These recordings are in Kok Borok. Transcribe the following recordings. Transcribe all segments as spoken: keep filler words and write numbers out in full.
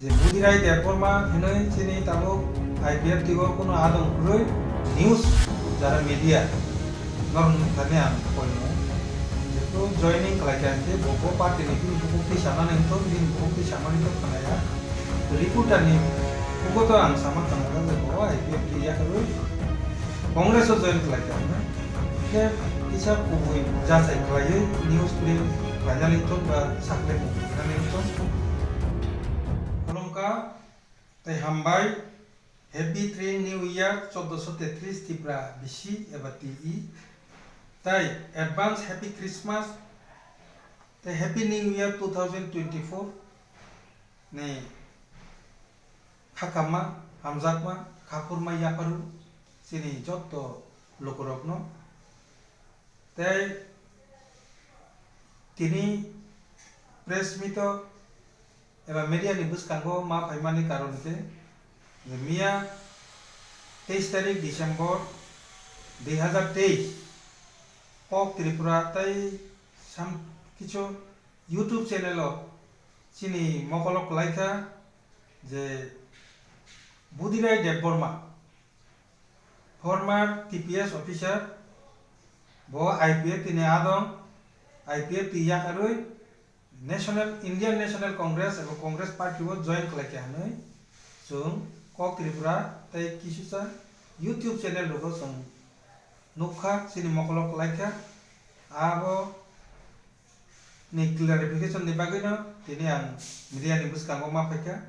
Je Budirai Debbarma hinwi chini tabuk I P F T o kuno adong kwrwi news jara media norok nukthani ang koimu. Jephru joining khlaikha hinkhe bo bo party ni bini bukuk twi samani wngthok, bini bukuk twi samani to khnaya. Reporter ni bukuto ang sama khnaha je bo I P F T yakarwi Congress o join khlaikha hinwi. Khe kisa kubui jachai khlaiwi news print khlainani wngthok ba saklai mung khlainani wngthok. Khulumkha tei hambai. Happy Train New Year choddoso tetris Tipra bisi eba T E. Tai advance Happy Christmas tei Happy New Year two thousand twenty-four ni khakama, hamjakma, khaphurma yapharu chini jotto lukurokno. Tei tini press meet o eba media ni bwskango ma phaimani karon khe je miya teis tarik December dui hazar teis Kok Tripura tei sam kichu YouTube channel o chini mokolo kwlaikha je Budirai Debbarma, former T P S officer, bo I P F T ni adong, I P F T yakarwi National, Indian National Congress eba Congress Party o join khlaikha hinwi chwng Kok Tripura tei kisusa YouTube channel rogo chwng nukha, chini mokolo kwlaikha. Abo ni clarification ni bagwino tini ang media ni bwskango ma phaikha.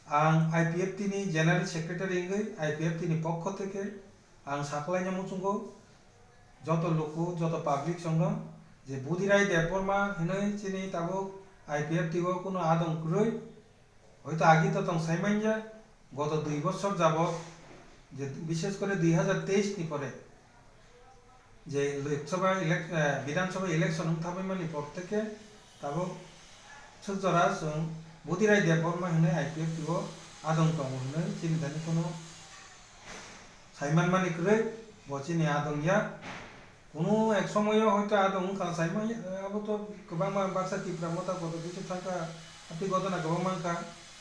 Ang I P F T ni General Secretary wngwi I P F T ni pokho theke ang saklaina muchungo joto luku, joto public chwngno je Budirai Debbarma hinwi chini tabuk I P F T o kuno adong kwrwi. Hoito agi to tong sai manya, goto dui bochor jabot, je bishes kore dui hazar teis ni pore je Lok Sabha elec-, eh, Bidhan Sabha election wng thabai mani por theke tabuk swk jora chwng Budirai Debbarma hinwi I P F T o adong tongo hinwi chini thani kuno sai manmani kwrwi bo chini adong ya. Kunu ek somoyo hoito adong wngkha, saimanya, abo to kwbangma baksa Tipra Motha kotor bisu thangkha, hati godona kwbangma wngkha,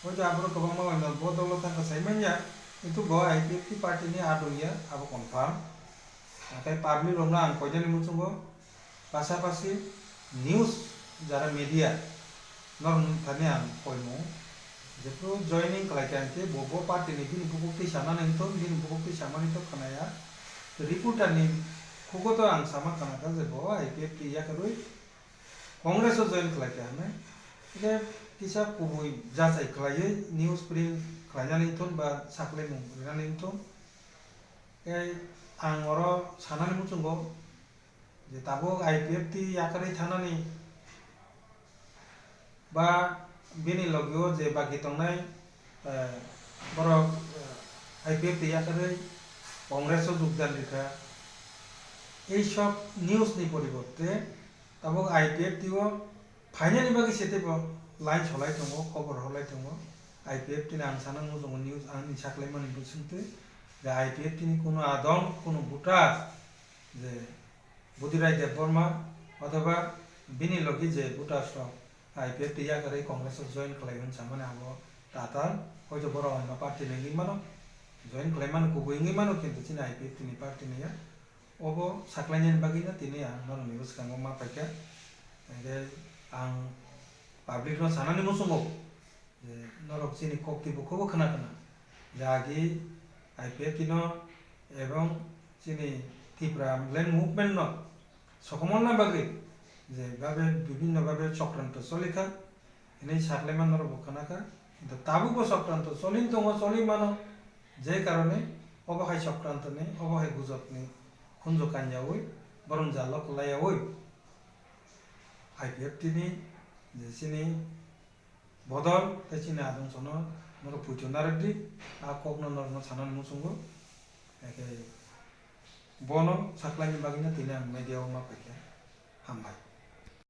hoito aborok kwbangma bai no bo dolo thangkha saimanya, kintu bo I P F T party ni adong ya, abo confirm. Haikhe public rokno ang koinani muchungo, pasapasi news jara media, Norok thani ang koimung, jephru joining khlaikha hinkhe bo, bo party ni bini bukuk twi sanani wngthok, bini bukuk twi samani to khnaya. Reporter ni khugo to ang sama khnakha je bo I P F T yakarwi Congress o join khlaikha hinwi. Hinkhe kisa kubui jachai khlaiwi news print khlainani wngthok ba saklaimung rinani wngthok. Tei ang oro sanani muchungo je tabuk I P F T yakarwi thanani ba bini logio je bagi tongnai, eh, borok, eh, I P F T yakarwi Congress o jogdan rikha. Ei sob news ni poriborte tabuk I P F T o phainani bagwi se teibo line solai tongo, khobor horlai tongo. I P F T ni ang sana muchungo news ani saklaimani bwswngtwi je I P F T ni kunu adong, kunu voter je Budirai Debbarma othoba bini logi je voters rok I P F T yakarwi Congress o join khlai hwn samani abo tatal, hoito borok onno party ni wngwi mano, join khlai mano kubui wngwi mano, kintu chini I P F T ni party ni ya. Obo saklainani bagwino tini ang norokni bwskango ma phaikha. Hinkhe ang public no sanani muchungo je norok chini kok twi bukhubo khna khna je agi I P F T no ebong chini Tipra Land Movement no sokomorna bagwi je babe bibhinno babe chokranto cholikha hinwi saklaima norokbo khna kha. Kintu tabukbo chokranto cholin tongo, choli mano, je karone obo hai chokrantoni, obo hai gujokni khunju kanyaui borok jalo kwlaiyaui I P F T ni je chini bodol tei chini adong sono norok puitu narwkdi, a kokno norokno sanani muchungo. Haikhe bono saklaini bagwino tini ang media o ma phaikha. Hambai.